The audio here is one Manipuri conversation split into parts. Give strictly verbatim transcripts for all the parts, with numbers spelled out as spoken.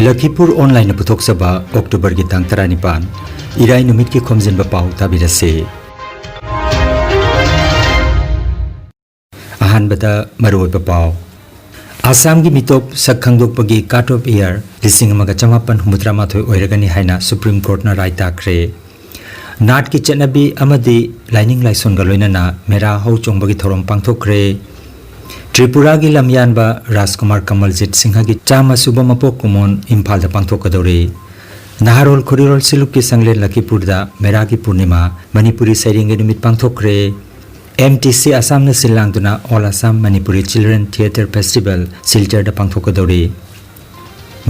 ꯂꯈꯤꯄꯨꯔ ꯑꯣꯟꯂꯥꯏꯟꯅ ꯄꯨꯊꯣꯛꯆꯕ ꯑꯣꯛꯇꯣꯕꯔꯒꯤ ꯇꯥꯡ ꯇꯔꯥꯅꯤꯄꯥꯟ, ꯏꯔꯥꯏ ꯅꯨꯃꯤꯠꯀꯤ ꯈꯣꯝꯖꯤꯟꯕ ꯄꯥꯎ ꯇꯥꯕꯤꯔꯁꯤ꯫ ꯑꯍꯥꯟꯕꯗ ꯃꯔꯨꯑꯣꯏꯕ ꯄꯥꯎ꯫ ꯑꯁꯥꯝꯒꯤ ꯃꯤꯇꯣꯞ ꯁꯛ ꯈꯪꯗꯣꯛꯄꯒꯤ ꯀꯥꯠ ꯑꯣꯐ ꯏꯌꯥꯔ ꯂꯤꯁꯤꯡ ꯑꯃꯒ ꯆꯃꯥꯄꯟ ꯍꯨꯝꯐꯨꯇꯔꯥ ꯃꯥꯊꯣꯏ ꯑꯣꯏꯔꯒꯅꯤ ꯍꯥꯏꯅ ꯁꯨꯄ꯭ꯔꯤꯝ ꯀꯣꯔꯠꯅ ꯔꯥꯏ ꯇꯥꯈ꯭ꯔꯦ꯫ ꯅꯥꯠꯀꯤ ꯆꯠꯅꯕꯤ ꯑꯃꯗꯤ ꯂꯥꯏꯅꯤꯡ ꯂꯥꯏꯁꯣꯟꯒ ꯂꯣꯏꯅꯅ ꯃꯦꯔꯥ ꯍꯧ ꯆꯣꯡꯕꯒꯤ ꯊꯧꯔꯝ ꯄꯥꯡꯊꯣꯛꯈ꯭ꯔꯦ꯫ ꯇ꯭ꯔꯤꯄꯨꯔꯥꯒꯤ ꯂꯝꯌꯥꯟꯕ ꯔꯥꯖꯀꯨꯃꯥꯔ ꯀꯃꯜꯖꯤꯠ ꯁꯤꯡꯍꯒꯤ ꯆꯥꯝꯃ ꯁꯨꯕ ꯃꯄꯣꯛ ꯀꯨꯝꯑꯣꯟ ꯏꯝꯐꯥꯜꯗ ꯄꯥꯡꯊꯣꯛꯀꯗꯧꯔꯤ꯫ ꯅꯍꯥꯔꯣꯜ ꯈꯨꯔꯤꯔꯣꯜ ꯁꯤꯂꯨꯛꯀꯤ ꯁꯪꯂꯦꯟ ꯂꯈꯤꯄꯨꯔꯗ ꯃꯦꯔꯥꯒꯤ ꯄꯨꯔꯅꯤꯃꯥ, ꯃꯅꯤꯄꯨꯔꯤ ꯁꯩꯔꯦꯡꯒꯤ ꯅꯨꯃꯤꯠ ꯄꯥꯡꯊꯣꯛꯈ꯭ꯔꯦ꯫ ꯑꯦꯝ ꯇꯤ ꯁꯤ ꯑꯁꯥꯝꯅ ꯁꯤꯜ ꯂꯥꯡꯗꯨꯅ All Assam Manipuri Children Theatre Festival ꯁꯤꯜꯆꯔꯗ ꯄꯥꯡꯊꯣꯛꯀꯗꯧꯔꯤ꯫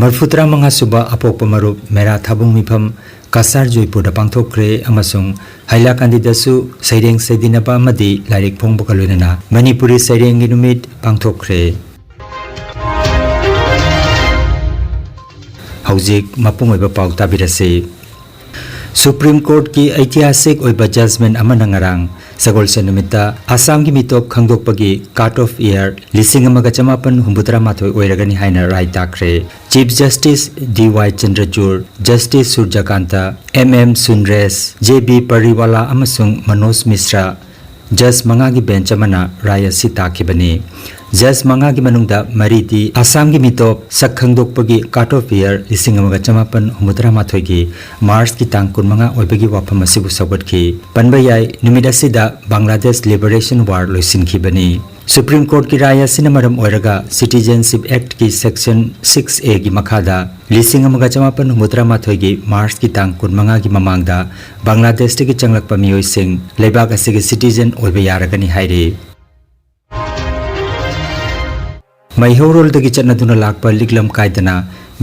ꯃꯔꯐꯨꯇꯔꯥ ꯃꯉꯥ ꯁꯨꯕ ꯑꯄꯣꯛꯄ ꯃꯔꯨꯞ ꯃꯦꯔꯥ ꯊꯥꯕꯨꯡ ꯃꯤꯐꯝ ꯀꯁꯥꯔ ꯖꯣꯏꯄꯨꯔꯗ ꯄꯥꯡꯊꯣꯛꯈ꯭ꯔꯦ ꯑꯃꯁꯨꯡ ꯍꯥꯏꯂꯥꯀꯥꯟꯗꯤꯗꯁꯨ ꯁꯩꯔꯦꯡ ꯁꯩꯗꯤꯟꯅꯕ ꯑꯃꯗꯤ ꯂꯥꯏꯔꯤꯛ ꯐꯣꯡꯕꯒ ꯂꯣꯏꯅꯅ ꯃꯅꯤꯄꯨꯔꯤ ꯁꯩꯔꯦꯡꯒꯤ ꯅꯨꯃꯤꯠ ꯄꯥꯡꯊꯣꯛꯈ꯭ꯔꯦ꯫ ꯍꯧꯖꯤꯛ ꯃꯄꯨꯡ ꯑꯣꯏꯕ ꯄꯥꯎ ꯇꯥꯕꯤꯔꯁꯤ꯫ ꯁꯨꯄ꯭ꯔꯤꯝ ꯀꯣꯔꯠꯀꯤ ꯑꯩꯇꯤꯍꯥꯁꯤꯛ ꯑꯣꯏꯕ ꯖꯖꯃꯦꯟ ꯑꯃꯅ ꯉꯔꯥꯡ ꯁꯒꯣꯜꯁꯦꯟ ꯅꯨꯃꯤꯠꯇ ꯑꯁꯥꯝꯒꯤ ꯃꯤꯇꯣꯞ ꯈꯪꯗꯣꯛꯄꯒꯤ ꯀꯥꯠ ꯑꯣꯐ ꯏꯌꯥꯔ ꯂꯤꯁꯤꯡ ꯑꯃꯒ ꯆꯃꯥꯄꯟ ꯍꯨꯝꯐꯨꯇꯔꯥ ꯃꯥꯊꯣꯏ ꯑꯣꯏꯔꯒꯅꯤ ꯍꯥꯏꯅ ꯔꯥꯏ ꯇꯥꯈ꯭ꯔꯦ꯫ Chief justice D Y Chandrachud, justice Suryakant, M M Sundresh, J B Pardiwala ꯑꯃꯁꯨꯡ ꯃꯅꯣꯖ ꯃꯤꯁ꯭ꯔꯥ, ꯖꯖ ꯃꯉꯥꯒꯤ ꯕꯦꯟꯆ ꯑꯃꯅ ꯔꯥꯏ ꯑꯁꯤ ꯇꯥꯈꯤꯕꯅꯤ꯫ ꯖꯖ ꯃꯉꯥꯒꯤ ꯃꯅꯨꯡꯗ ꯃꯔꯤꯗꯤ ꯑꯁꯥꯝꯒꯤ ꯃꯤꯇꯣꯞ ꯁꯛ ꯈꯪꯗꯣꯛꯄꯒꯤ ꯀꯥꯠ ꯑꯣꯐ ꯏꯌꯥꯔ ꯂꯤꯁꯤꯡ ꯑꯃꯒ ꯆꯃꯥꯄꯟ ꯍꯨꯝꯐꯨꯇꯔꯥ ꯃꯥꯊꯣꯏꯒꯤ ꯃꯥꯔꯆꯀꯤ ꯇꯥꯡ ꯀꯨꯟꯃꯉꯥ ꯑꯣꯏꯕꯒꯤ ꯋꯥꯐꯝ ꯑꯁꯤꯕꯨ ꯁꯧꯒꯠꯈꯤ꯫ ꯄꯟꯕ ꯌꯥꯏ, ꯅꯨꯃꯤꯠ ꯑꯁꯤꯗ ꯕꯪꯒ꯭ꯂꯥꯗꯦꯁ ꯂꯤꯕꯔꯦꯁꯟ ꯋꯥꯔ ꯂꯣꯏꯁꯤꯟꯈꯤꯕꯅꯤ꯫ ꯁꯨꯄ꯭ꯔꯤꯝ ꯀꯣꯔꯠꯀꯤ ꯔꯥꯏ ꯑꯁꯤꯅ ꯃꯔꯝ ꯑꯣꯏꯔꯒ ꯁꯤꯇꯤꯖꯦꯟꯁꯤꯞ ꯑꯦꯛꯇꯀꯤ ꯁꯦꯛꯁꯟ ꯁꯤꯛꯁ ꯑꯦꯒꯤ ꯃꯈꯥꯗ ꯂꯤꯁꯤꯡ ꯑꯃꯒ ꯆꯃꯥꯄꯟ ꯍꯨꯝꯐꯨꯇꯔꯥ ꯃꯥꯊꯣꯏꯒꯤ ꯃꯥꯔꯆꯀꯤ ꯇꯥꯡ ꯀꯨꯟꯃꯉꯥꯒꯤ ꯃꯃꯥꯡꯗ ꯕꯪꯒ꯭ꯂꯥꯗꯦꯁꯇꯒꯤ ꯆꯪꯂꯛꯄ ꯃꯤꯑꯣꯏꯁꯤꯡ ꯂꯩꯕꯥꯛ ꯑꯁꯤꯒꯤ ꯁꯤꯇꯤꯖꯦꯟ ꯑꯣꯏꯕ ꯌꯥꯔꯒꯅꯤ ꯍꯥꯏꯔꯤ꯫ ꯃꯩꯍꯧꯔꯣꯜꯗꯒꯤ ꯆꯠꯅꯗꯨꯅ ꯂꯥꯛꯄ ꯂꯤꯛꯂꯝ ꯀꯥꯏꯗꯅ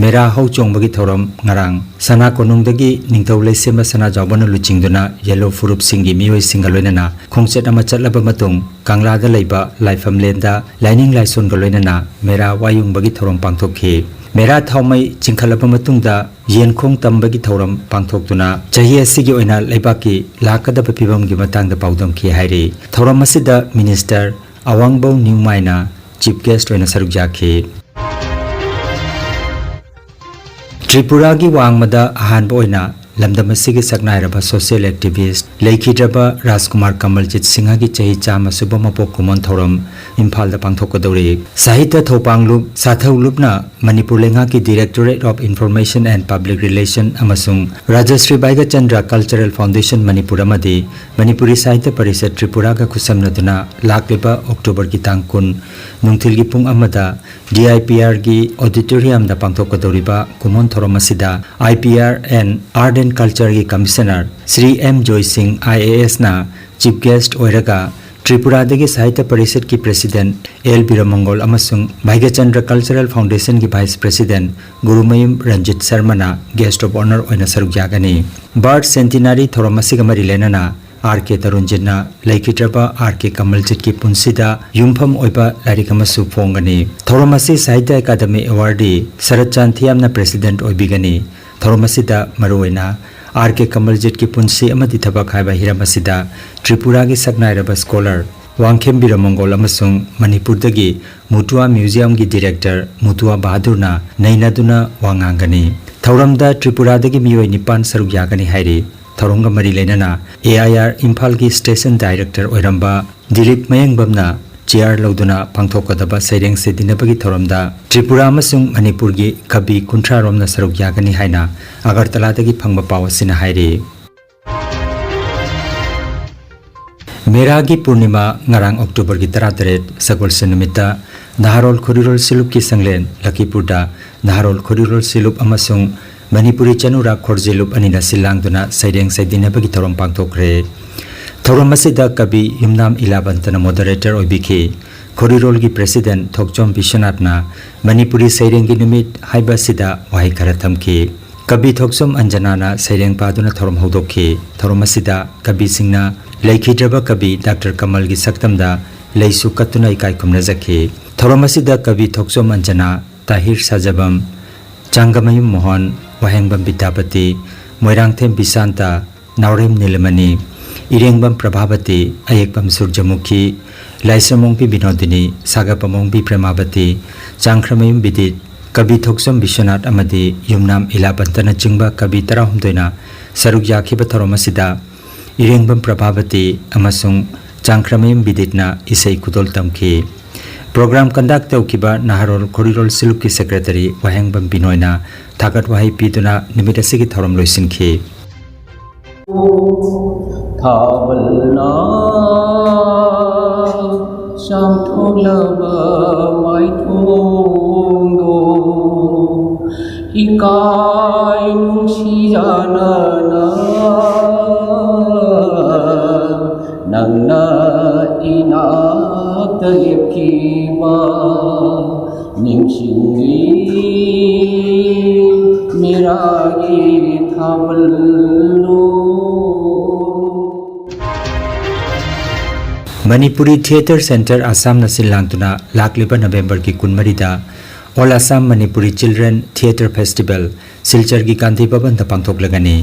ꯃꯦꯔꯥ ꯍꯧ ꯆꯣꯡꯕꯒꯤ ꯊꯧꯔꯝ ꯉꯔꯥꯡ ꯁꯅꯥ ꯀꯣꯅꯨꯡꯗꯒꯤ ꯅꯤꯡꯊꯧ ꯂꯩꯁꯦꯝꯕ ꯁꯅꯥꯖꯥꯎꯕꯅ ꯂꯨꯆꯤꯡꯗꯨꯅ ꯌꯦꯜꯂꯣ ꯐꯨꯔꯨꯞꯁꯤꯡꯒꯤ ꯃꯤꯑꯣꯏꯁꯤꯡꯒ ꯂꯣꯏꯅꯅ ꯈꯣꯡꯆꯠ ꯑꯃ ꯆꯠꯂꯕ ꯃꯇꯨꯡ ꯀꯪꯂꯥꯗ ꯂꯩꯕ ꯂꯥꯏꯐꯝꯂꯦꯟꯗ ꯂꯥꯏꯅꯤꯡ ꯂꯥꯏꯁꯣꯟꯒ ꯂꯣꯏꯅꯅ ꯃꯦꯔꯥ ꯋꯥꯌꯨꯡꯕꯒꯤ ꯊꯧꯔꯝ ꯄꯥꯡꯊꯣꯛꯈꯤ꯫ ꯃꯦꯔꯥ ꯊꯥꯎꯃꯩ ꯆꯤꯡꯈꯠꯂꯕ ꯃꯇꯨꯡꯗ ꯌꯦꯟꯈꯣꯡ ꯇꯝꯕꯒꯤ ꯊꯧꯔꯝ ꯄꯥꯡꯊꯣꯛꯇꯨꯅ ꯆꯍꯤ ꯑꯁꯤꯒꯤ ꯑꯣꯏꯅ ꯂꯩꯕꯥꯛꯀꯤ ꯂꯥꯛꯀꯗꯕ ꯐꯤꯕꯝꯒꯤ ꯃꯇꯥꯡꯗ ꯄꯥꯎꯗꯝꯈꯤ ꯍꯥꯏꯔꯤ꯫ ꯊꯧꯔꯝ ꯑꯁꯤꯗ ꯃꯤꯅꯤꯁꯇꯔ ꯑꯋꯥꯡꯕꯧ ꯅ꯭ꯌꯨꯃꯥꯏꯅ ꯆꯤꯐ ꯒꯦꯁ꯭ꯠ ꯑꯣꯏꯅ ꯁꯔꯨꯛ ꯌꯥꯈꯤ꯫ ꯇ꯭ꯔꯤꯄꯨꯔꯥꯒꯤ ꯋꯥꯡꯃꯗ ꯑꯍꯥꯟꯕ ꯑꯣꯏꯅ ꯂꯝꯗꯝ ꯑꯁꯤꯒꯤ ꯁꯛꯅꯥꯏꯔꯕ social activist ꯂꯩꯈꯤꯗ꯭ꯔꯕ ꯔꯥꯖꯀꯨꯃꯥꯔ ꯀꯃꯜꯖꯤꯠ ꯁꯤꯡꯍꯒꯤ ꯆꯍꯤ ꯆꯥꯝꯃ ꯁꯨꯕ ꯃꯄꯣꯛ ꯀꯨꯝꯑꯣꯟ ꯊꯧꯔꯝ ꯏꯝꯐꯥꯜꯗ ꯄꯥꯡꯊꯣꯛꯀꯗꯧꯔꯤ꯫ ꯁꯥꯍꯤꯇ꯭ꯌ ꯊꯧꯄꯥꯡꯂꯨꯞ ꯁꯥꯊꯧꯂꯨꯞꯅ ꯃꯅꯤꯄꯨꯔ ꯂꯩꯉꯥꯛꯀꯤ Directorate of Information and Public Relation ꯑꯃꯁꯨꯡ ꯔꯥꯖꯁ꯭ꯔꯤ ꯕꯥꯏꯒꯆꯟꯗ꯭ꯔ Cultural Foundation ꯃꯅꯤꯄꯨꯔ ꯑꯃꯗꯤ ꯃꯅꯤꯄꯨꯔꯤ ꯁꯥꯍꯤꯇ꯭ꯌ ꯄꯔꯤꯁꯠ ꯇ꯭ꯔꯤꯄꯨꯔꯥꯒ ꯈꯨꯠꯁꯝꯅꯗꯨꯅ ꯂꯥꯛꯂꯤꯕ ꯑꯣꯛꯇꯣꯕꯔꯒꯤ ꯇꯥꯡ ꯀꯨꯟ ꯅꯨꯡꯊꯤꯜꯒꯤ ꯄꯨꯡ ꯑꯃꯗ D I P Rꯒꯤ auditoriumꯗ ꯄꯥꯡꯊꯣꯛꯀꯗꯧꯔꯤꯕ ꯀꯨꯝꯑꯣꯟ ꯊꯧꯔꯝ ꯑꯁꯤꯗ I P R and Art and Cultureꯒꯤ Commissioner Shri M Joy Singh I A Sꯅ chief guest ꯑꯣꯏꯔꯒ ꯇ꯭ꯔꯤꯄꯨꯔꯥꯗꯒꯤ ꯁꯥꯍꯤꯇ꯭ꯌ ꯄꯔꯤꯁꯠꯀꯤ President ꯑꯦꯜ ꯕꯤꯔꯃꯪꯒꯣꯜ ꯑꯃꯁꯨꯡ ꯚꯥꯏꯒ꯭ꯌꯆꯟꯗ꯭ꯔ Cultural Foundationꯒꯤ Vice President Gurumayum Ranjit ꯁꯔꯃꯅ guest of honour ꯑꯣꯏꯅ ꯁꯔꯨꯛ ꯌꯥꯒꯅꯤ꯫ Birth Centenary ꯊꯧꯔꯝ ꯑꯁꯤꯒ ꯃꯔꯤ ꯂꯩꯅꯅ ꯑꯥꯔ ꯀꯦ ꯇꯔꯨꯟꯖꯤꯠꯅ ꯂꯩꯈꯤꯗ꯭ꯔꯕ ꯑꯥꯔ ꯀꯦ ꯀꯃꯜꯖꯤꯠꯀꯤ ꯄꯨꯟꯁꯤꯗ ꯌꯨꯝꯐꯝ ꯑꯣꯏꯕ ꯂꯥꯏꯔꯤꯛ ꯑꯃꯁꯨ ꯐꯣꯡꯒꯅꯤ꯫ ꯊꯧꯔꯝ ꯑꯁꯤ ꯁꯥꯍꯤꯇ꯭ꯌ ꯑꯦꯀꯥꯗꯃꯤ awardee ꯁꯔꯠ ꯆꯥꯟ ꯊꯤꯌꯥꯝꯅ President ꯑꯣꯏꯕꯤꯒꯅꯤ꯫ ꯊꯧꯔꯝ ꯑꯁꯤꯗ ꯃꯔꯨꯑꯣꯏꯅ ꯑꯥꯔ ꯀꯦ ꯀꯃꯜꯖꯤꯠꯀꯤ ꯄꯨꯟꯁꯤ ꯑꯃꯗꯤ ꯊꯕꯛ ꯍꯥꯏꯕ ꯍꯤꯔꯝ ꯑꯁꯤꯗ ꯇ꯭ꯔꯤꯄꯨꯔꯥꯒꯤ ꯁꯛꯅꯥꯏꯔꯕ scholar ꯋꯥꯡꯈꯦꯝ ꯕꯤꯔꯃꯪꯒꯣꯜ ꯑꯃꯁꯨꯡ ꯃꯅꯤꯄꯨꯔꯗꯒꯤ ꯃꯨꯇꯨꯋꯥ Museumꯒꯤ Director ꯃꯨꯇꯨꯋꯥ ꯕꯍꯥꯗꯨꯔꯅ ꯅꯩꯅꯗꯨꯅ ꯋꯥ ꯉꯥꯡꯒꯅꯤ꯫ ꯊꯧꯔꯝꯗ ꯇ꯭ꯔꯤꯄꯨꯔꯥꯗꯒꯤ ꯃꯤꯑꯣꯏ ꯅꯤꯄꯥꯟ ꯁꯔꯨꯛ ꯌꯥꯒꯅꯤ ꯍꯥꯏꯔꯤ꯫ ꯊꯧꯔꯝꯒ ꯃꯔꯤ ꯂꯩꯅꯅ A I R ꯏꯝꯐꯥꯜꯒꯤ Station Director ꯑꯣꯏꯔꯝꯕ ꯗꯤꯂꯤꯞ ꯃꯌꯦꯡꯕꯝꯅ chair ꯂꯧꯗꯨꯅ ꯄꯥꯡꯊꯣꯛꯀꯗꯕ ꯁꯩꯔꯦꯡ ꯁꯩꯗꯤꯟꯅꯕꯒꯤ ꯊꯧꯔꯝꯗ ꯇ꯭ꯔꯤꯄꯨꯔꯥ ꯑꯃꯁꯨꯡ ꯃꯅꯤꯄꯨꯔꯒꯤ ꯀꯕꯤ ꯀꯨꯟꯊ꯭ꯔꯥ ꯔꯣꯝꯅ ꯁꯔꯨꯛ ꯌꯥꯒꯅꯤ ꯍꯥꯏꯅ ꯑꯒꯔꯇꯂꯥꯗꯒꯤ ꯐꯪꯕ ꯄꯥꯎ ꯑꯁꯤꯅ ꯍꯥꯏꯔꯤ꯫ ꯃꯦꯔꯥꯒꯤ ꯄꯨꯔꯅꯤꯃꯥ ꯉꯔꯥꯡ ꯑꯣꯛꯇꯣꯕꯔꯒꯤ ꯇꯔꯥꯇꯔꯦꯠ ꯁꯒꯣꯜꯁꯦꯟ ꯅꯨꯃꯤꯠꯇ ꯅꯍꯥꯔꯣꯜ ꯈꯣꯔꯤꯔꯣꯜ ꯁꯤꯂꯨꯞꯀꯤ ꯁꯪꯂꯦꯟ ꯂꯈꯤꯄꯨꯔꯗ ꯅꯍꯥꯔꯣꯜ ꯈꯣꯔꯤꯔꯣꯜ ꯁꯤꯂꯨꯞ ꯑꯃꯁꯨꯡ ꯃꯅꯤꯄꯨꯔꯤ ꯆꯅꯨꯔꯥ ꯈꯣꯔꯖꯤꯂꯨꯞ ꯑꯅꯤꯅ ꯁꯤꯜ ꯂꯥꯡꯗꯨꯅ ꯁꯩꯔꯦꯡ ꯁꯩꯗꯤꯟꯅꯕꯒꯤ ꯊꯧꯔꯝ ꯄꯥꯡꯊꯣꯛꯈ꯭ꯔꯦ꯫ ꯊꯧꯔꯝ ꯑꯁꯤꯗ ꯀꯕꯤ ꯌꯨꯝꯅꯥꯝ ꯏꯂꯥꯕꯟꯇꯅ moderator ꯑꯣꯏꯕꯤꯈꯤ꯫ ꯈꯣꯔꯤꯔꯣꯜꯒꯤ President ꯊꯣꯛꯆꯣꯝ ꯕꯤꯁ꯭ꯋꯅꯥꯊꯅ ꯃꯅꯤꯄꯨꯔꯤ ꯁꯩꯔꯦꯡꯒꯤ ꯅꯨꯃꯤꯠ ꯍꯥꯏꯕ ꯑꯁꯤꯗ ꯋꯥꯍꯩ ꯈꯔ ꯊꯝꯈꯤ꯫ ꯀꯕꯤ ꯊꯣꯛꯆꯣꯝ ꯑꯟꯖꯅꯥꯅ ꯁꯩꯔꯦꯡ ꯄꯥꯗꯨꯅ ꯊꯧꯔꯝ ꯍꯧꯗꯣꯛꯈꯤ꯫ ꯊꯧꯔꯝ ꯑꯁꯤꯗ ꯀꯕꯤꯁꯤꯡꯅ ꯂꯩꯈꯤꯗ꯭ꯔꯕ ꯀꯕꯤ ꯗꯥꯛꯇꯔ ꯀꯃꯜꯒꯤ ꯁꯛꯇꯝꯗ ꯂꯩꯁꯨ ꯀꯠꯇꯨꯅ ꯏꯀꯥꯏ ꯈꯨꯝꯅꯖꯈꯤ꯫ ꯊꯧꯔꯝ ꯑꯁꯤꯗ ꯀꯕꯤ ꯊꯣꯛꯆꯣꯝ ꯑꯟꯖꯅꯥ, ꯇꯥꯍꯤꯔ ꯁꯥꯖꯕꯝ, ꯆꯥꯡꯒꯃꯌꯨꯝ ꯃꯣꯍꯟ, ꯋꯥꯍꯦꯡꯕꯝ ꯕꯤꯗ꯭ꯌꯥꯄꯇꯤ, ꯃꯣꯏꯔꯥꯡꯊꯦꯝ ꯕꯤꯁꯥꯟꯇ, ꯅꯥꯎꯔꯦꯝ ꯅꯤꯂꯃꯅꯤ, ꯏꯔꯦꯡꯕꯝ ꯄ꯭ꯔꯚꯥꯕꯇꯤ, ꯑꯌꯦꯛꯄꯝ ꯁꯨꯔꯖꯃꯨꯈꯤ, ꯂꯥꯏꯁ꯭ꯔꯝꯑꯣꯡꯕꯤ ꯕꯤꯅꯣꯗꯤꯅꯤ, ꯁꯥꯒꯞꯄꯝꯑꯣꯡꯕꯤ ꯄ꯭ꯔꯦꯃꯥꯕꯇꯤ, ꯆꯥꯡꯈ꯭ꯔꯃꯌꯨꯝ ꯕꯤꯗꯤꯠ, ꯀꯕꯤ ꯊꯣꯛꯆꯝ ꯕꯤꯁ꯭ꯋꯅꯥꯊ ꯑꯃꯗꯤ ꯌꯨꯝꯅꯥꯝ ꯏꯂꯥꯕꯟꯇꯅꯆꯤꯡꯕ ꯀꯕꯤ ꯇꯔꯥꯍꯨꯝꯗꯣꯏꯅ ꯁꯔꯨꯛ ꯌꯥꯈꯤꯕ ꯊꯧꯔꯝ ꯑꯁꯤꯗ ꯏꯔꯦꯡꯕꯝ ꯄ꯭ꯔꯚꯥꯕꯇꯤ ꯑꯃꯁꯨꯡ ꯆꯥꯡꯈ꯭ꯔꯃꯌꯨꯝ ꯕꯤꯗꯤꯠꯅ ꯏꯁꯩ ꯈꯨꯗꯣꯜ ꯇꯝꯈꯤ꯫ ꯄ꯭ꯔꯣꯒ꯭ꯔꯥꯝ ꯀꯟꯗꯛ ꯇꯧꯈꯤꯕ ꯅꯍꯥꯔꯣꯜ ꯈꯣꯔꯤꯔꯣꯜ ꯁꯤꯂꯨꯛꯀꯤ ꯁꯦꯀ꯭ꯔꯦꯇꯔꯤ ꯋꯥꯍꯦꯡꯕꯝ ꯕꯤꯅꯣꯏꯅ ꯊꯥꯒꯠ ꯋꯥꯍꯩ ꯄꯤꯗꯨꯅ ꯅꯨꯃꯤꯠ ꯑꯁꯤꯒꯤ ꯊꯧꯔꯝ ꯂꯣꯏꯁꯤꯟꯈꯤ꯫ ꯊꯥꯕꯜꯅ ꯆꯥꯝꯊꯣꯛꯂꯕ ꯃꯥꯏꯊꯣꯡꯗꯣ ꯏꯀꯥꯏ ꯅꯨꯡꯁꯤꯖꯅꯅ ꯅꯪꯅ ꯏꯅꯥꯛꯇ ꯂꯦꯞꯈꯤꯕ ꯅꯤꯡꯁꯤꯡꯂꯤ ꯃꯤꯔꯥꯒꯤ ꯊꯥꯕꯜꯂꯣ꯫ ꯃꯅꯤꯄꯨꯔꯤ ꯊꯤꯌꯦꯇꯔ ꯁꯦꯟꯇꯔ ꯑꯁꯥꯝꯅ ꯁꯤꯜ ꯂꯥꯡꯗꯨꯅ ꯂꯥꯛꯂꯤꯕ ꯅꯕꯦꯝꯕꯔꯒꯤ ꯀꯨꯟꯃꯔꯤꯗ All Assam Manipuri Children Theatre Festival ꯁꯤꯜꯆꯔꯒꯤ Gandhi ꯚꯕꯟꯗ ꯄꯥꯡꯊꯣꯛꯂꯒꯅꯤ꯫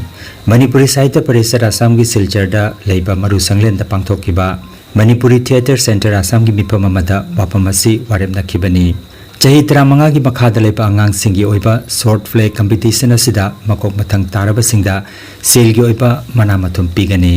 Manipuri ꯁꯥꯍꯤꯇ꯭ꯌ ꯄꯔꯤꯁꯠ ꯑꯁꯥꯝꯒꯤ ꯁꯤꯜꯆꯔꯗ ꯂꯩꯕ ꯃꯔꯨ ꯁꯪꯂꯦꯟꯗ ꯄꯥꯡꯊꯣꯛꯈꯤꯕ ꯃꯅꯤꯄꯨꯔꯤ ꯊꯤꯌꯦꯇꯔ ꯁꯦꯟꯇꯔ ꯑꯁꯥꯝꯒꯤ ꯃꯤꯐꯝ ꯑꯃꯗ ꯋꯥꯐꯝ ꯑꯁꯤ ꯋꯥꯔꯦꯞꯅꯈꯤꯕꯅꯤ꯫ ꯆꯍꯤ ꯇꯔꯥꯃꯉꯥꯒꯤ ꯃꯈꯥꯗ ꯂꯩꯕ ꯑꯉꯥꯡꯁꯤꯡꯒꯤ ꯑꯣꯏꯕ ꯁꯣꯔꯠ ꯄ꯭ꯂꯦ ꯀꯝꯄꯤꯇꯤꯁꯟ ꯑꯁꯤꯗ ꯃꯀꯣꯛ ꯃꯊꯪ ꯇꯥꯔꯕꯁꯤꯡꯗ ꯁꯦꯜꯒꯤ ꯑꯣꯏꯕ ꯃꯅꯥ ꯃꯊꯨꯝ ꯄꯤꯒꯅꯤ꯫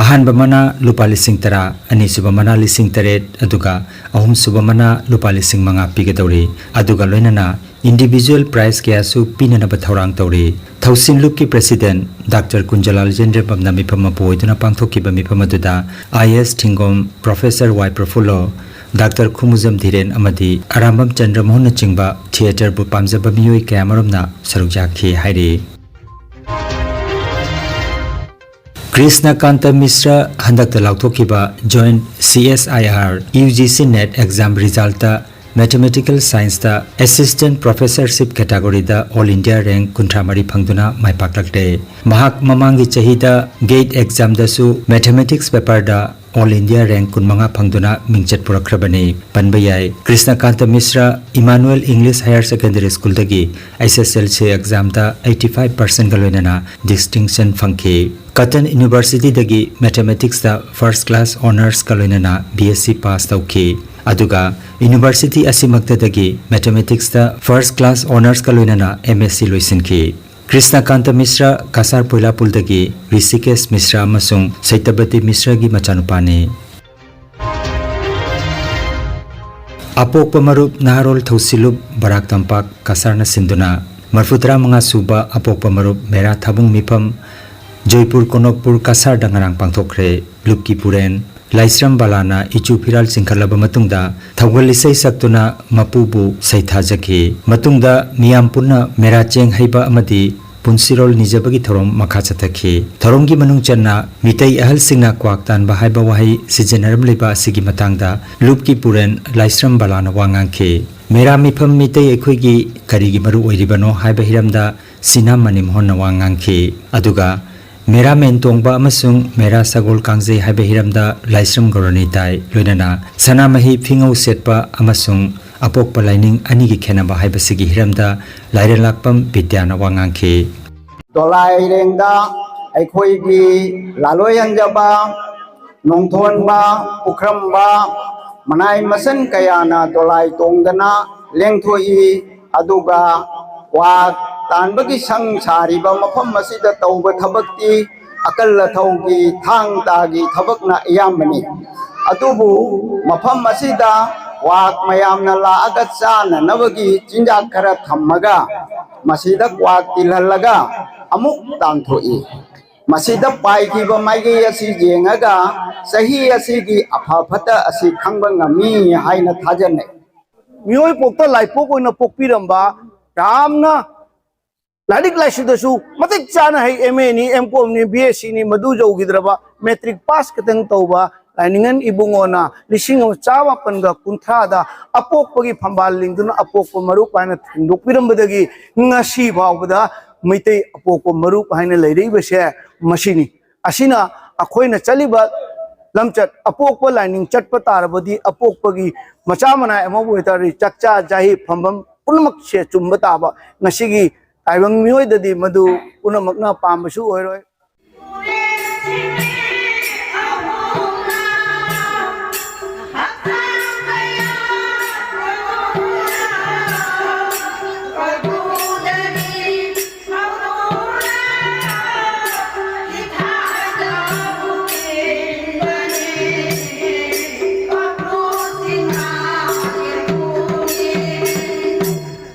ꯑꯍꯥꯟꯕ ꯃꯅꯥ ꯂꯨꯄꯥ ꯂꯤꯁꯤꯡ ꯇꯔꯥ, ꯑꯅꯤꯁꯨꯕ ꯃꯅꯥ ꯂꯤꯁꯤꯡ ꯇꯔꯦꯠ, ꯑꯗꯨꯒ ꯑꯍꯨꯝꯁꯨꯕ ꯃꯅꯥ ꯂꯨꯄꯥ ꯂꯤꯁꯤꯡ ꯃꯉꯥ ꯄꯤꯒꯗꯧꯔꯤ꯫ ꯑꯗꯨꯒ ꯂꯣꯏꯅꯅ individual prize ꯀꯌꯥꯁꯨ ꯄꯤꯅꯅꯕ ꯊꯧꯔꯥꯡ ꯇꯧꯔꯤ꯫ ꯊꯧꯁꯤꯜ ꯂꯨꯞꯀꯤ president ꯗꯥꯛꯇꯔ ꯀꯨꯟꯖꯂꯥꯜ ꯖꯦꯟꯗ꯭ꯔꯕꯝꯅ ꯃꯤꯐꯝ ꯃꯄꯨ ꯑꯣꯏꯗꯨꯅ ꯄꯥꯡꯊꯣꯛꯈꯤꯕ ꯃꯤꯐꯝ ꯑꯗꯨꯗ I A S Thingom, Professor Y Prafullo, doctor Khumujam Dhiren ꯑꯃꯗꯤ ꯑꯔꯥꯝꯕꯝ ꯆꯟꯗ꯭ꯔꯃꯣꯍꯟꯅꯆꯤꯡꯕ ꯊꯤꯌꯦꯇꯔꯕꯨ ꯄꯥꯝꯖꯕ ꯃꯤꯑꯣꯏ ꯀꯌꯥꯃꯔꯨꯝꯅ ꯁꯔꯨꯛ ꯌꯥꯈꯤ ꯍꯥꯏꯔꯤ꯫ ꯀ꯭ꯔꯤꯁꯅꯀꯥꯟꯇ ꯃꯤꯁ꯭ꯔ ꯍꯟꯗꯛꯇ ꯂꯥꯎꯊꯣꯛꯈꯤꯕ Joint C S I R U G C NET exam resultꯇ Mathematical Scienceꯇ Assistant Professorship categoryꯗ All India rank ꯀꯨꯟꯊ꯭ꯔꯥ ꯃꯔꯤ ꯐꯪꯗꯨꯅ ꯃꯥꯏ ꯄꯥꯛꯂꯛꯂꯦ꯫ ꯃꯍꯥꯛ ꯃꯃꯥꯡꯒꯤ ꯆꯍꯤꯗ GATE examꯗꯁꯨ Mathematics paperꯗ All India rank ꯀꯨꯟꯃꯉꯥ ꯐꯪꯗꯨꯅ ꯃꯤꯡꯆꯠ ꯄꯨꯔꯛꯈ꯭ꯔꯕꯅꯤ꯫ ꯄꯟꯕ ꯌꯥꯏ, ꯀ꯭ꯔꯤꯁꯅꯀꯥꯟꯇ ꯃꯤꯁ꯭ꯔ Emmanuel English Higher Secondary Schoolꯗꯒꯤ H S L C examꯗ eighty five percentꯒ ꯂꯣꯏꯅꯅ distinction ꯐꯪꯈꯤ꯫ Cotton Universityꯗꯒꯤ Mathematicsꯇ first class honorsꯀ ꯂꯣꯏꯅꯅ B S C pass ꯇꯧꯈꯤ꯫ ꯑꯗꯨꯒ ꯌꯨꯅꯤꯚꯔꯁꯤꯇꯤ ꯑꯁꯤꯃꯛꯇꯗꯒꯤ ꯃꯦꯊꯃꯦꯇꯤꯛꯁꯇ ꯐꯥꯔꯁ ꯀ꯭ꯂꯥꯁ ꯑꯣꯅꯔꯁꯀ ꯂꯣꯏꯅꯅ ꯑꯦꯝ ꯑꯦꯁ ꯁꯤ ꯂꯣꯏꯁꯤꯟꯈꯤ꯫ ꯀ꯭ꯔꯤꯁꯅꯀꯥꯟꯇ ꯃꯤꯁ꯭ꯔ, ꯀꯁꯥꯔ ꯄꯣꯏꯂꯥꯄꯨꯜꯗꯒꯤ ꯔꯤꯁꯤꯀꯦꯁ ꯃꯤꯁ꯭ꯔ ꯑꯃꯁꯨꯡ ꯁꯩꯇꯕꯇꯤ ꯃꯤꯁ꯭ꯔꯒꯤ ꯃꯆꯥꯅꯨꯄꯥꯅꯤ꯫ ꯑꯄꯣꯛꯄ ꯃꯔꯨꯞ ꯅꯍꯥꯔꯣꯜ ꯊꯧꯁꯤꯂꯨꯞ ꯕꯔꯥꯛ ꯇꯝꯄꯥꯛ ꯀꯁꯥꯔꯅ ꯁꯤꯟꯗꯨꯅ ꯃꯔꯤꯐꯨꯇꯔꯥ ꯃꯉꯥ ꯁꯨꯕ ꯑꯄꯣꯛꯄ ꯃꯔꯨꯞ ꯃꯦꯔꯥ ꯊꯥꯕꯨꯡ ꯃꯤꯐꯝ ꯖꯣꯏꯄꯨꯔ ꯀꯣꯅꯣꯛꯄꯨꯔ ꯀꯁꯥꯔꯗ ꯉꯔꯥꯡ ꯄꯥꯡꯊꯣꯛꯈ꯭ꯔꯦ꯫ ꯂꯨꯞꯀꯤ ꯄꯨꯔꯦꯟ ꯂꯥꯏꯁ꯭ꯔꯝ ꯕꯂꯥꯅ ꯏꯆꯨ ꯐꯤꯔꯥꯜ ꯆꯤꯡꯈꯠꯂꯕ ꯃꯇꯨꯡꯗ ꯊꯧꯒꯜ ꯏꯁꯩ ꯁꯛꯇꯨꯅ ꯃꯄꯨꯕꯨ ꯁꯩꯊꯥꯖꯈꯤ꯫ ꯃꯇꯨꯡꯗ ꯃꯤꯌꯥꯝ ꯄꯨꯟꯅ ꯃꯦꯔꯥ ꯆꯦꯡ ꯍꯩꯕ ꯑꯃꯗꯤ ꯄꯨꯟꯁꯤꯔꯣꯜ ꯅꯤꯖꯕꯒꯤ ꯊꯧꯔꯝ ꯃꯈꯥ ꯆꯠꯊꯈꯤ꯫ ꯊꯧꯔꯝꯒꯤ ꯃꯅꯨꯡ ꯆꯟꯅ ꯃꯤꯇꯩ ꯑꯍꯜꯁꯤꯡꯅ ꯀ꯭ꯋꯥꯛ ꯇꯥꯟꯕ ꯍꯥꯏꯕ ꯋꯥꯍꯩ ꯁꯤꯖꯤꯟꯅꯔꯝꯂꯤꯕ ꯑꯁꯤꯒꯤ ꯃꯇꯥꯡꯗ ꯂꯨꯞꯀꯤ ꯄꯨꯔꯦꯟ ꯂꯥꯏꯁ꯭ꯔꯝ ꯕꯂꯥꯅ ꯋꯥ ꯉꯥꯡꯈꯤ꯫ ꯃꯦꯔꯥ ꯃꯤꯐꯝ ꯃꯤꯇꯩ ꯑꯩꯈꯣꯏꯒꯤ ꯀꯔꯤꯒꯤ ꯃꯔꯨ ꯑꯣꯏꯔꯤꯕꯅꯣ ꯍꯥꯏꯕ ꯍꯤꯔꯝꯗ ꯁꯤꯅꯥ ꯃꯅꯤꯃꯣꯍꯟꯅ ꯋꯥ ꯉꯥꯡꯈꯤ꯫ ꯑꯗꯨꯒ ꯃꯦꯔꯥ ꯃꯦꯟ ꯇꯣꯡꯕ ꯑꯃꯁꯨꯡ ꯃꯦꯔꯥ ꯁꯒꯣꯜ ꯀꯥꯡꯖꯩ ꯍꯥꯏꯕ ꯍꯤꯔꯝꯗ ꯂꯥꯏꯁ꯭ꯔꯝ ꯒꯧꯔꯅꯤꯇꯥꯏ ꯂꯣꯏꯅꯅ ꯁꯅꯥꯃꯍꯤ ꯐꯤꯉꯧ ꯁꯦꯠꯄ ꯑꯃꯁꯨꯡ ꯑꯄꯣꯛꯄ ꯂꯥꯏꯅꯤꯡ ꯑꯅꯤꯒꯤ ꯈꯦꯠꯅꯕ ꯍꯥꯏꯕꯁꯤꯒꯤ ꯍꯤꯔꯝꯗ ꯂꯥꯏꯔꯦꯟꯂꯥꯛꯄꯝ ꯕꯤꯗ꯭ꯌꯥꯅ ꯋꯥ ꯉꯥꯡꯈꯤ꯫ ꯗꯣꯂꯥꯏꯔꯦꯡꯗ ꯑꯩꯈꯣꯏꯒꯤ ꯂꯥꯂꯣꯏꯍꯟꯖꯕ, ꯅꯣꯡꯊꯣꯟꯕ, ꯄꯨꯈ꯭ꯔꯝꯕ, ꯃꯅꯥꯏ ꯃꯁꯟ ꯀꯌꯥꯅ ꯗꯣꯂꯥꯏ ꯇꯣꯡꯗꯅ ꯂꯦꯡꯊꯣꯛꯏ꯫ ꯑꯗꯨꯒ ꯀ꯭ꯋꯥꯛ ꯇꯥꯟꯕꯒꯤ ꯁꯪ ꯁꯥꯔꯤꯕ ꯃꯐꯝ ꯑꯁꯤꯗ ꯇꯧꯕ ꯊꯕꯛꯇꯤ ꯑꯀꯜ ꯑꯊꯧꯒꯤ ꯊꯥꯡ ꯇꯥꯒꯤ ꯊꯕꯛꯅ ꯑꯌꯥꯝꯕꯅꯤ꯫ ꯑꯗꯨꯕꯨ ꯃꯐꯝ ꯑꯁꯤꯗ ꯀ꯭ꯋꯥꯛ ꯃꯌꯥꯝꯅ ꯂꯥꯛꯑꯒ ꯆꯥꯅꯅꯕꯒꯤ ꯆꯤꯟꯖꯥꯛ ꯈꯔ ꯊꯝꯃꯒ ꯃꯁꯤꯗ ꯀ꯭ꯋꯥꯛ ꯇꯤꯜꯍꯜꯂꯒ ꯑꯃꯨꯛ ꯇꯥꯟꯊꯣꯛꯏ꯫ ꯃꯁꯤꯗ ꯄꯥꯏꯈꯤꯕ ꯃꯥꯏꯀꯩ ꯑꯁꯤ ꯌꯦꯡꯉꯒ ꯆꯍꯤ ꯑꯁꯤꯒꯤ ꯑꯐ ꯐꯠꯇ ꯑꯁꯤ ꯈꯪꯕ ꯉꯝꯃꯤ ꯍꯥꯏꯅ ꯊꯥꯖꯅꯩ꯫ ꯃꯤꯑꯣꯏ ꯄꯣꯛꯇ ꯂꯥꯏꯄꯣꯛ ꯑꯣꯏꯅ ꯄꯣꯛꯄꯤꯔꯝꯕ, ꯌꯥꯝꯅ ꯂꯥꯏꯔꯤꯛ ꯂꯥꯏꯁꯨꯗꯁꯨ ꯃꯇꯤꯛ ꯆꯥꯅ ꯍꯩ, ꯑꯦꯝ ꯑꯦꯅꯤ, ꯑꯦꯝ ꯀꯣꯝꯅꯤ, ꯕꯤ ꯑꯦꯁ ꯁꯤꯅꯤ, ꯃꯗꯨ ꯌꯧꯈꯤꯗ꯭ꯔꯕ ꯃꯦꯇ꯭ꯔꯤꯛ ꯄꯥꯁ ꯈꯛꯇꯪ ꯇꯧꯕ ꯂꯥꯏꯅꯤꯡꯉꯟ ꯏꯕꯨꯡꯉꯣꯅ ꯂꯤꯁꯤꯡ ꯑꯃ ꯆꯥꯃꯥꯄꯟꯒ ꯀꯨꯟꯊ꯭ꯔꯥꯗ ꯑꯄꯣꯛꯄꯒꯤ ꯐꯝꯕꯥꯜ ꯂꯤꯡꯗꯨꯅ ꯑꯄꯣꯛꯄ ꯃꯔꯨꯞ ꯍꯥꯏꯅ ꯊꯦꯡꯗꯣꯛꯄꯤꯔꯝꯕꯗꯒꯤ ꯉꯁꯤ ꯐꯥꯎꯕꯗ ꯃꯩꯇꯩ ꯑꯄꯣꯛꯄ ꯃꯔꯨꯞ ꯍꯥꯏꯅ ꯂꯩꯔꯛꯏꯕꯁꯦ ꯃꯁꯤꯅꯤ꯫ ꯑꯁꯤꯅ ꯑꯩꯈꯣꯏꯅ ꯆꯠꯂꯤꯕ ꯂꯝꯆꯠ, ꯑꯄꯣꯛꯄ ꯂꯥꯏꯅꯤꯡ ꯆꯠꯄ ꯇꯥꯔꯕꯗꯤ ꯑꯄꯣꯛꯄꯒꯤ ꯃꯆꯥ ꯃꯅꯥꯏ ꯑꯃꯕꯨ ꯑꯣꯏꯇꯥꯔꯗꯤ ꯆꯥꯛꯆꯥ ꯆꯥꯍꯤ ꯐꯝꯐꯝ ꯄꯨꯝꯅꯃꯛꯁꯦ ꯆꯨꯝꯕ ꯇꯥꯕ ꯉꯁꯤꯒꯤ ꯇꯥꯏꯕꯪ ꯃꯤꯑꯣꯏꯗꯗꯤ ꯃꯗꯨ ꯄꯨꯝꯅꯃꯛꯅ ꯄꯥꯝꯕꯁꯨ ꯑꯣꯏꯔꯣꯏ꯫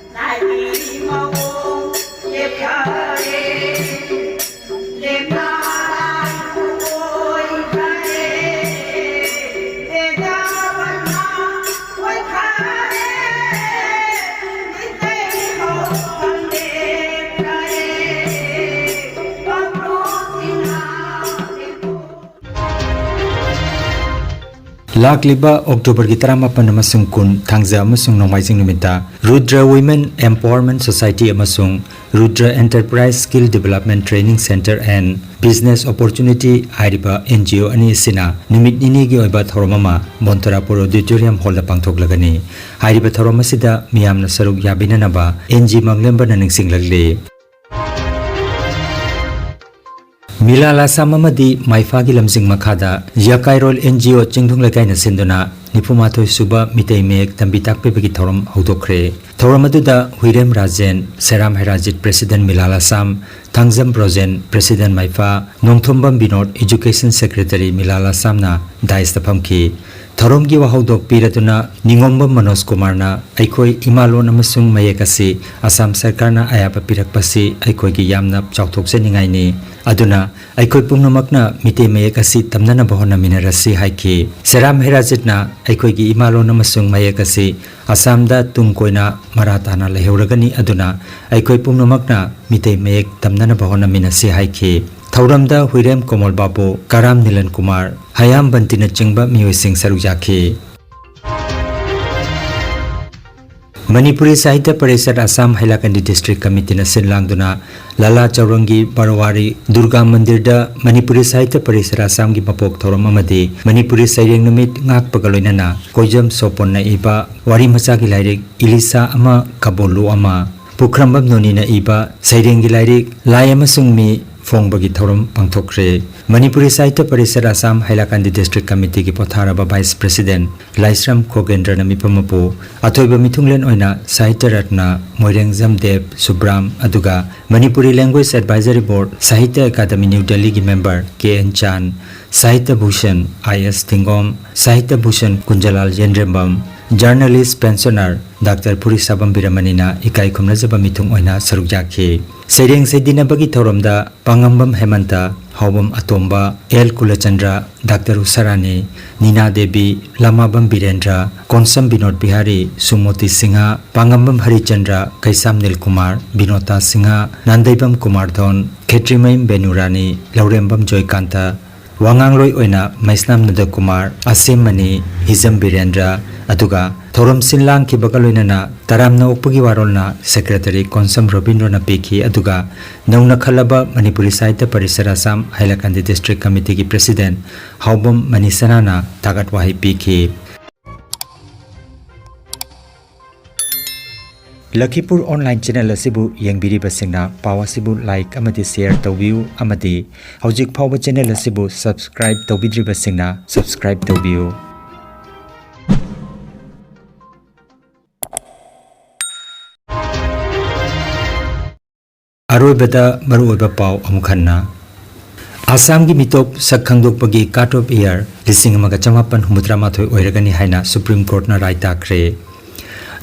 ꯂꯥꯛꯂꯤꯕ ꯑꯣꯛꯇꯣꯕꯔꯒꯤ ꯇꯔꯥꯃꯥꯄꯟ ꯑꯃꯁꯨꯡ ꯀꯨꯟ, ꯊꯥꯡꯖ ꯑꯃꯁꯨꯡ ꯅꯣꯡꯃꯥꯏꯖꯤꯡ ꯅꯨꯃꯤꯠꯇ ꯔꯨꯗ꯭ꯔ Women Empowerment Society ꯑꯃꯁꯨꯡ Rudra Enterprise Skill Development Training Centre and Business Opportunity ꯍꯥꯏꯔꯤꯕ N G O ꯑꯅꯤ ꯑꯁꯤꯅ ꯅꯨꯃꯤꯠ ꯅꯤꯅꯤꯒꯤ ꯑꯣꯏꯕ ꯊꯧꯔꯝ ꯑꯃ ꯕꯣꯟꯇꯔꯥꯄꯨꯔ Auditorium Hallꯗ ꯄꯥꯡꯊꯣꯛꯂꯒꯅꯤ꯫ ꯍꯥꯏꯔꯤꯕ ꯊꯧꯔꯝ ꯑꯁꯤꯗ ꯃꯤꯌꯥꯝꯅ ꯁꯔꯨꯛ ꯌꯥꯕꯤꯅꯅꯕ N G ꯃꯪꯂꯦꯝꯕꯅ ꯅꯤꯡꯁꯤꯡꯂꯛꯂꯤ꯫ ꯃꯤꯂꯥꯜ ꯑꯁꯥꯝ ꯑꯃꯗꯤ ꯃꯥꯏꯐꯥꯒꯤ ꯂꯝꯖꯤꯡ ꯃꯈꯥꯗ ꯌꯥꯀꯥꯏꯔꯣꯜ N G O ꯆꯤꯡꯗꯨꯡ ꯂꯩꯀꯥꯏꯅ ꯁꯤꯟꯗꯨꯅ ꯅꯤꯐꯨꯃꯥꯊꯣꯏ ꯁꯨꯕ ꯃꯤꯇꯩ ꯃꯌꯦꯛ ꯇꯝꯕꯤ ꯇꯥꯛꯄꯤꯕꯒꯤ ꯊꯧꯔꯝ ꯍꯧꯗꯣꯛꯈ꯭ꯔꯦ꯫ ꯊꯧꯔꯝ ꯑꯗꯨꯗ ꯍꯨꯏꯔꯦꯝ ꯔꯥꯖꯦꯟ, ꯁꯦꯔꯥꯝ ꯍꯦꯔꯥꯖꯤꯠ, President ꯃꯤꯂꯥꯜ Assam, Thangjam Brojen, President ꯃꯥꯏꯐꯥ, Nongthombam Vinod, Education Secretary ꯃꯤꯂꯥꯜ ꯑꯁꯥꯝꯅ dais ꯐꯝꯈꯤ꯫ ꯊꯧꯔꯝꯒꯤ ꯋꯥꯍꯧꯗꯣꯛ ꯄꯤꯔꯗꯨꯅ ꯅꯤꯉꯣꯝꯕꯝ ꯃꯅꯣꯖ ꯀꯨꯃꯥꯔꯅ ꯑꯩꯈꯣꯏ ꯏꯃꯥꯂꯣꯟ ꯑꯃꯁꯨꯡ ꯃꯌꯦꯛ ꯑꯁꯤ ꯑꯁꯥꯝ ꯁꯔꯀꯥꯔꯅ ꯑꯌꯥꯕ ꯄꯤꯔꯛꯄꯁꯤ ꯑꯩꯈꯣꯏꯒꯤ ꯌꯥꯝꯅ ꯆꯥꯎꯊꯣꯛꯆꯅꯤꯡꯉꯥꯏꯅꯤ꯫ ꯑꯗꯨꯅ ꯑꯩꯈꯣꯏ ꯄꯨꯝꯅꯃꯛꯅ ꯃꯤꯇꯩ ꯃꯌꯦꯛ ꯑꯁꯤ ꯇꯝꯅꯅꯕ ꯍꯣꯠꯅꯃꯤꯟꯅꯔꯁꯤ ꯍꯥꯏꯈꯤ꯫ ꯁꯦꯔꯥꯝ ꯍꯦꯔꯥꯖꯤꯠꯅ ꯑꯩꯈꯣꯏꯒꯤ ꯏꯃꯥꯂꯣꯟ ꯑꯃꯁꯨꯡ ꯃꯌꯦꯛ ꯑꯁꯤ ꯑꯁꯥꯝꯗ ꯇꯨꯡ ꯀꯣꯏꯅ ꯃꯔꯥ ꯇꯥꯅ ꯂꯩꯍꯧꯔꯒꯅꯤ, ꯑꯗꯨꯅ ꯑꯩꯈꯣꯏ ꯄꯨꯝꯅꯃꯛꯅ ꯃꯤꯇꯩ ꯃꯌꯦꯛ ꯇꯝꯅꯅꯕ ꯍꯣꯠꯅꯃꯤꯟꯅꯁꯤ ꯍꯥꯏꯈꯤ꯫ ꯊꯧꯔꯝꯗ ꯍꯨꯏꯔꯦꯝ ꯀꯣꯃꯜ ꯕꯥꯕꯨ, ꯀꯔꯥꯝ ꯅꯤꯂꯟ ꯀꯨꯃꯥꯔ, ꯍꯌꯥꯝ ꯕꯟꯇꯤꯅꯆꯤꯡꯕ ꯃꯤꯑꯣꯏꯁꯤꯡ ꯁꯔꯨꯛ ꯌꯥꯈꯤ꯫ ꯃꯅꯤꯄꯨꯔꯤ ꯁꯥꯍꯤꯇ꯭ꯌ ꯄꯔꯤꯁꯠ ꯑꯁꯥꯝ ꯍꯥꯏꯂꯥꯀꯟꯗꯤ ꯗꯤꯁꯇ꯭ꯔꯤꯛ ꯀꯃꯤꯇꯤꯅ ꯁꯤꯟ ꯂꯥꯡꯗꯨꯅ ꯂꯥꯂꯥ ꯆꯧꯔꯪꯒꯤ ꯕꯔꯋꯥꯔꯤ ꯗꯨꯔꯒꯥ ꯃꯟꯗꯤꯔꯗ ꯃꯅꯤꯄꯨꯔꯤ ꯁꯥꯍꯤꯇ꯭ꯌ ꯄꯔꯤꯁꯠ ꯑꯁꯥꯝꯒꯤ ꯃꯄꯣꯛ ꯊꯧꯔꯝ ꯑꯃꯗꯤ ꯃꯅꯤꯄꯨꯔꯤ ꯁꯩꯔꯦꯡ ꯅꯨꯃꯤꯠ ꯉꯥꯛꯄꯒ ꯂꯣꯏꯅꯅ ꯀꯣꯏꯖꯝ ꯁꯣꯄꯣꯟꯅ ꯏꯕ ꯋꯥꯔꯤ ꯃꯆꯥꯒꯤ ꯂꯥꯏꯔꯤꯛ ꯏꯂꯤꯁꯥ ꯑꯃ ꯀꯕꯣꯂꯨ ꯑꯃ, ꯄꯨꯈ꯭ꯔꯝꯕꯝ ꯅꯣꯅꯤꯅ ꯏꯕ ꯁꯩꯔꯦꯡꯒꯤ ꯂꯥꯏꯔꯤꯛ ꯂꯥꯏ ꯑꯃꯁꯨꯡ ꯃꯤ ꯐꯣꯡꯕꯒꯤ ꯊꯧꯔꯝ ꯄꯥꯡꯊꯣꯛꯈ꯭ꯔꯦ꯫ ꯃꯅꯤꯄꯨꯔꯤ ꯁꯥꯍꯤꯇ꯭ꯌ ꯄꯔꯤꯁꯠ ꯑꯁꯥꯝ ꯍꯥꯏꯂꯥꯀꯟꯗꯤ ꯗꯤꯁꯇ꯭ꯔꯤꯛ ꯀꯃꯤꯇꯤꯒꯤ ꯄꯣꯊꯥꯔꯕ ꯚꯥꯏꯁ ꯄ꯭ꯔꯦꯁꯤꯗꯦꯟꯠ ꯂꯥꯏꯁ꯭ꯔꯝ ꯈꯣꯒꯦꯟꯗ꯭ꯔꯅ ꯃꯤꯐꯝ ꯑꯗꯨ ꯑꯊꯣꯏꯕ ꯃꯤꯊꯨꯡꯂꯦꯟ ꯑꯣꯏꯅ ꯁꯥꯍꯤꯇ꯭ꯌ ꯔꯠꯅ ꯃꯣꯏꯔꯦꯡꯖꯝ ꯗꯦꯕ ꯁꯨꯕ꯭ꯔꯥꯝ, ꯑꯗꯨꯒ ꯃꯅꯤꯄꯨꯔꯤ ꯂꯦꯡꯒ꯭ꯋꯦꯖ ꯑꯦꯗꯚꯥꯏꯖꯔꯤ ꯕꯣꯔꯗ ꯁꯥꯍꯤꯇ꯭ꯌ ꯑꯦꯀꯥꯗꯃꯤ ꯅ꯭ꯌꯨ ꯗꯦꯜꯂꯤꯒꯤ ꯃꯦꯝꯕꯔ ꯀꯦ ꯑꯦꯟ ꯆꯥꯟ, ꯁꯥꯍꯤꯇ꯭ꯌ ꯚꯨꯁꯟ ꯑꯥꯏ ꯑꯦꯁ ꯊꯤꯡꯒꯣꯝ, ꯁꯥꯍꯤꯇ꯭ꯌ ꯚꯨꯁꯟ ꯀꯨꯟꯖꯂꯥꯜ ꯌꯦꯟꯗ꯭ꯔꯦꯝꯕꯝ, ꯖꯔꯅꯦꯂꯤꯁ꯭ꯠ ꯄꯦꯟꯁꯅꯔ ꯗꯥꯛꯇꯔ ꯐꯨꯔꯤꯁꯥꯕꯝ ꯕꯤꯔꯃꯅꯤꯅ ꯏꯀꯥꯏ ꯈꯨꯝꯅꯖꯕ ꯃꯤꯊꯨꯡ ꯑꯣꯏꯅ ꯁꯔꯨꯛ ꯌꯥꯈꯤ꯫ ꯁꯩꯔꯦꯡ ꯁꯩꯗꯤꯟꯅꯕꯒꯤ ꯊꯧꯔꯝꯗ ꯄꯥꯉꯝꯕꯝ ꯍꯦꯃꯟꯇ, ꯍꯥꯎꯕꯝ ꯑꯇꯣꯝꯕ, ꯑꯦꯜ ꯀꯨꯂꯆꯟꯗ꯭ꯔ, ꯗꯥꯛꯇꯔ ꯎꯁꯥꯔꯥꯅꯤ, ꯅꯤꯅꯥ ꯗꯦꯕꯤ, ꯂꯃꯥꯕꯝ ꯕꯤꯔꯦꯟꯗ꯭ꯔ, ꯀꯣꯟꯁꯝ ꯕꯤꯅꯣꯗ ꯕꯤꯍꯥꯔꯤ, ꯁꯨꯃꯣꯇꯤ ꯁꯤꯡꯍ, ꯄꯥꯉꯝꯕꯝ ꯍꯔꯤꯆꯟꯗ꯭ꯔ, ꯀꯩꯁꯥꯝ ꯅꯤꯜꯀꯨꯃꯥꯔ, ꯕꯤꯅꯣꯇꯥ ꯁꯤꯡꯍ, ꯅꯥꯟꯗꯩꯕꯝ ꯀꯨꯃꯥꯔ ꯙꯣꯟ, ꯈꯦꯇ꯭ꯔꯤꯃꯌꯨꯝ ꯕꯦꯅꯨꯔꯥꯅꯤ, ꯂꯧꯔꯦꯝꯕꯝ ꯖꯣꯏꯀꯥꯟꯇ, ꯋꯥꯉꯥꯡꯂꯣꯏ ꯑꯣꯏꯅ ꯃꯩꯁꯅꯥꯝ ꯅꯟꯗꯀꯨꯃꯥꯔ, ꯑꯁꯦꯝ ꯃꯅꯤ, ꯍꯤꯖꯝ ꯕꯤꯔꯦꯟꯗ꯭ꯔ, ꯑꯗꯨꯒ ꯊꯧꯔꯝ ꯁꯤꯟ ꯂꯥꯡꯈꯤꯕꯒ ꯂꯣꯏꯅꯅ ꯇꯔꯥꯝꯅ ꯑꯣꯛꯄꯒꯤ ꯋꯥꯔꯣꯜꯅ ꯁꯦꯀ꯭ꯔꯦꯇꯔꯤ ꯀꯣꯟꯁꯝ ꯔꯣꯕꯤꯟꯗ꯭ꯔꯣꯅ ꯄꯤꯈꯤ꯫ ꯑꯗꯨꯒ ꯅꯧꯅ ꯈꯜꯂꯕ ꯃꯅꯤꯄꯨꯔꯤ ꯁꯥꯍꯤꯇ꯭ꯌ ꯄꯔꯤꯁꯗ ꯑꯁꯥꯝ ꯍꯥꯏꯂꯥꯀꯥꯟꯗꯤ ꯗꯤꯁꯇ꯭ꯔꯤꯛ ꯀꯃꯤꯇꯤꯒꯤ ꯄ꯭ꯔꯦꯁꯤꯗꯦꯟ ꯍꯥꯎꯕꯝ ꯃꯅꯤꯁꯅꯥꯅ ꯊꯥꯒꯠ ꯋꯥꯍꯩ ꯄꯤꯈꯤ꯫ ꯂꯈꯤꯄꯨꯔ ꯑꯣꯟꯂꯥꯏꯟ ꯆꯦꯅꯦꯜ ꯑꯁꯤꯕꯨ ꯌꯦꯡꯕꯤꯔꯤꯕꯁꯤꯡꯅ ꯄꯥꯎ ꯑꯁꯤꯕꯨ ꯂꯥꯏꯛ ꯑꯃꯗꯤ ꯁꯦꯌꯔ ꯇꯧꯕꯤꯌꯨ ꯑꯃꯗꯤ ꯍꯧꯖꯤꯛ ꯐꯥꯎꯕ ꯆꯦꯅꯦꯜ ꯑꯁꯤꯕꯨ ꯁꯕꯁꯀ꯭ꯔꯥꯏꯕ ꯇꯧꯕꯤꯗ꯭ꯔꯤꯕꯁꯤꯡꯅ ꯁꯕꯁꯀ꯭ꯔꯥꯏꯕ ꯇꯧꯕꯤꯌꯨ꯫ ꯑꯔꯣꯏꯕꯗ ꯃꯔꯨꯑꯣꯏꯕ ꯄꯥꯎ ꯑꯃꯨꯛ ꯍꯟꯅ꯫ ꯑꯁꯥꯝꯒꯤ ꯃꯤꯇꯣꯞ ꯁꯛ ꯈꯪꯗꯣꯛꯄꯒꯤ ꯀꯥꯠ ꯑꯣꯐ ꯏꯌꯥꯔ ꯂꯤꯁꯤꯡ ꯑꯃꯒ ꯆꯃꯥꯄꯟ ꯍꯨꯝꯐꯨꯇꯔꯥ ꯃꯥꯊꯣꯏ ꯑꯣꯏꯔꯒꯅꯤ ꯍꯥꯏꯅ ꯁꯨꯄ꯭ꯔꯤꯝ ꯀꯣꯔꯠꯅ ꯔꯥꯏ ꯇꯥꯈ꯭ꯔꯦ꯫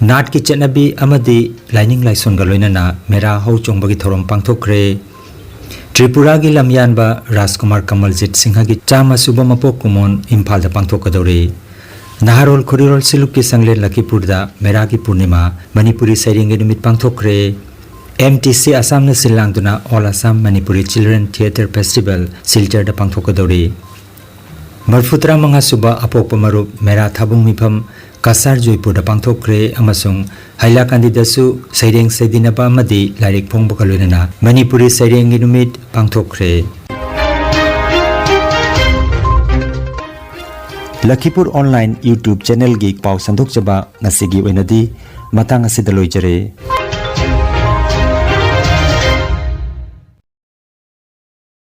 ꯅꯥꯠꯀꯤ ꯆꯠꯅꯕꯤ ꯑꯃꯗꯤ ꯂꯥꯏꯅꯤꯡ ꯂꯥꯏꯁꯣꯟꯒ ꯂꯣꯏꯅꯅ ꯃꯦꯔꯥ ꯍꯧ ꯆꯣꯡꯕꯒꯤ ꯊꯧꯔꯝ ꯄꯥꯡꯊꯣꯛꯈ꯭ꯔꯦ꯫ ꯇ꯭ꯔꯤꯄꯨꯔꯥꯒꯤ ꯂꯝꯌꯥꯟꯕ ꯔꯥꯖꯀꯨꯃꯥꯔ ꯀꯃꯜꯖꯤꯠ ꯁꯤꯡꯍꯒꯤ ꯆꯥꯝꯃ ꯁꯨꯕ ꯃꯄꯣꯛ ꯀꯨꯝꯑꯣꯟ ꯏꯝꯐꯥꯜꯗ ꯄꯥꯡꯊꯣꯛꯀꯗꯧꯔꯤ꯫ ꯅꯍꯥꯔꯣꯜ ꯈꯨꯔꯤꯔꯣꯜ ꯁꯤꯂꯨꯛꯀꯤ ꯁꯪꯂꯦꯟ ꯂꯈꯤꯄꯨꯔꯗ ꯃꯦꯔꯥꯒꯤ ꯄꯨꯔꯅꯤꯃꯥ, ꯃꯅꯤꯄꯨꯔꯤ ꯁꯩꯔꯦꯡꯒꯤ ꯅꯨꯃꯤꯠ ꯄꯥꯡꯊꯣꯛꯈ꯭ꯔꯦ꯫ ꯑꯦꯝ ꯇꯤ ꯁꯤ ꯑꯁꯥꯝꯅ ꯁꯤꯜ ꯂꯥꯡꯗꯨꯅ All Assam Manipuri Children Theatre Festival ꯁꯤꯜꯆꯔꯗ ꯄꯥꯡꯊꯣꯛꯀꯗꯧꯔꯤ꯫ ꯃꯔꯐꯨꯇꯔꯥ ꯃꯉꯥ ꯁꯨꯕ ꯑꯄꯣꯛꯄ ꯃꯔꯨꯞ ꯃꯦꯔꯥ ꯊꯥꯕꯨꯡ ꯃꯤꯐꯝ ꯀꯁꯥꯔ ꯖꯣꯏꯄꯨꯔꯗ ꯄꯥꯡꯊꯣꯛꯈ꯭ꯔꯦ ꯑꯃꯁꯨꯡ ꯍꯥꯏꯂꯥꯀꯥꯟꯗꯤꯗꯁꯨ ꯁꯩꯔꯦꯡ ꯁꯩꯗꯤꯟꯅꯕ ꯑꯃꯗꯤ ꯂꯥꯏꯔꯤꯛ ꯐꯣꯡꯕꯒ ꯂꯣꯏꯅꯅ ꯃꯅꯤꯄꯨꯔꯤ ꯁꯩꯔꯦꯡꯒꯤ ꯅꯨꯃꯤꯠ ꯄꯥꯡꯊꯣꯛꯈ꯭ꯔꯦ꯫ ꯂꯈꯤꯄꯨꯔ ꯑꯣꯟꯂꯥꯏꯟ YouTube ꯆꯦꯅꯦꯜꯒꯤ ꯄꯥꯎ ꯁꯟꯗꯣꯛꯆꯕ ꯉꯁꯤꯒꯤ ꯑꯣꯏꯅꯗꯤ ꯃꯇꯥꯡ ꯑꯁꯤꯗ ꯂꯣꯏꯖꯔꯦ꯫